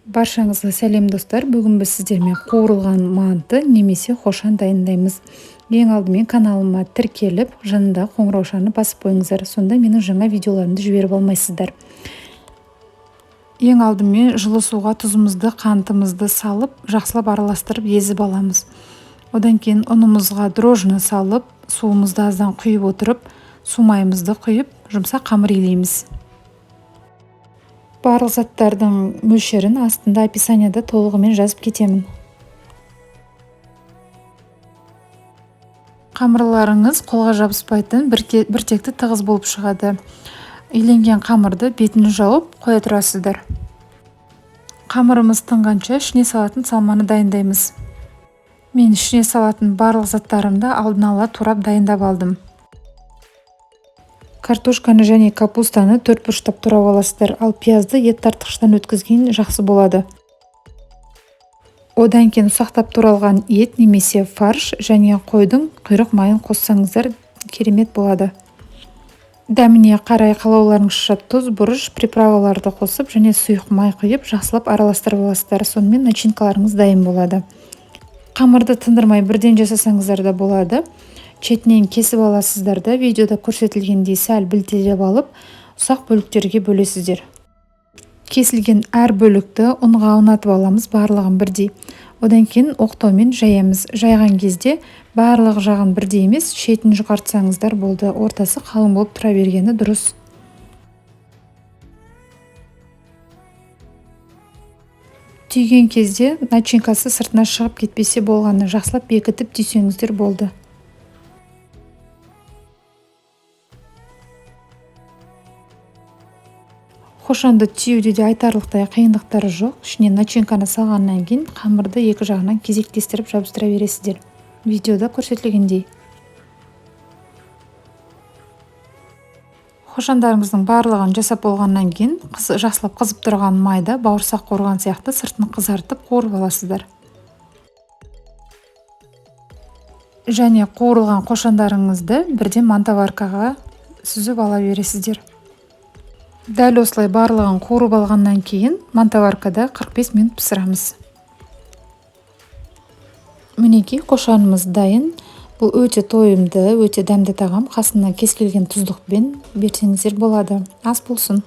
Баршаңызға сәлем, достар. Бүгін біз сіздермен қуырылған манты немесе қошан дайындаймыз. Ең алдымен каналыма тіркеліп, жанындағы қоңыраушаны басып қойыңыздар. Сонда менің жаңа видеоларымды жіберіп алмайсыздар. Ең алдымен жылы суға тұзымызды, қантымызды салып, жақсылап араластырып езіп аламыз. Одан кейін ұнымызға дрожжыны салып, суымызды аздан құйып отырып, су майымызды құйып, жұмсақ қамыр илейміз. Барлық заттардың мөлшерін астында описанияда толығымен жазып кетемін. Қамырларыңыз қолға жабыспайтын біртекті тығыз болып шығады. Иленген қамырды бетін жауып қоя тұрасыздар. Қамырымыз тынғанша ішіне салатын салманы дайындаймыз. Мен ішіне салатын барлық заттарымды алдын ала турап дайындап алдым. Картошканы және капустаны төрт бұрыштап турап аласыздар, ал пиязды ет тартқыштан өткізген жақсы болады. Одан кейін ұсақтап туралған ет немесе фарш және қойдың құйрық майын қоссаңыздар керемет болады. Дәміне қарай қалауларыңызша тұз, бұрыш, приправаларды қосып және сұйық май құйып жақсылап араластырып аласыздар. Сонымен начинкаларыңыз дайын болады. Қамырды тындырмай бірден жасасаңыздар да болады. Шетінен кесіп аласыздар да видеода көрсетілгендей сәл білтелеп алып, ұсақ бөліктерге бөлесіздер. Кесілген әр бөлікті ұнға аунатып аламыз, барлығын бірдей. Одан кейін оқтаумен жаямыз. Жайған кезде барлық жағын бірдей емес, шетін жұқартсаңыздар болды, ортасы қалың болып тұра бергені дұрыс. Түйген кезде начинкасы сыртына шығып кетпесе болғаны, жақсылап бекітіп түйсеңіздер болды. Қошанды түюде де айтарлықтай қиындықтары жоқ. Ішіне начинканы салғаннан кейін қамырды екі жағынан кезектестіріп жабыстыра бересіздер. Видеода көрсетілгендей. Қошандарыңыздың барлығын жасап болғаннан кейін жақсылап қызып тұрған майда бауырсақ қуырған сияқты сыртын қызартып қуырып аласыздар. Және қуырылған қошандарыңызды бірден мантоваркаға сүзіп ала бересіздер. Дәл осылай барлығын қуырып алғаннан кейін мантоваркада 45 минут пісіреміз. Мінекей қошанымыз дайын. Бұл өте тойымды, өте дәмді тағам. Қасына кез келген тұздықпен берсеңіздер болады. Ас болсын.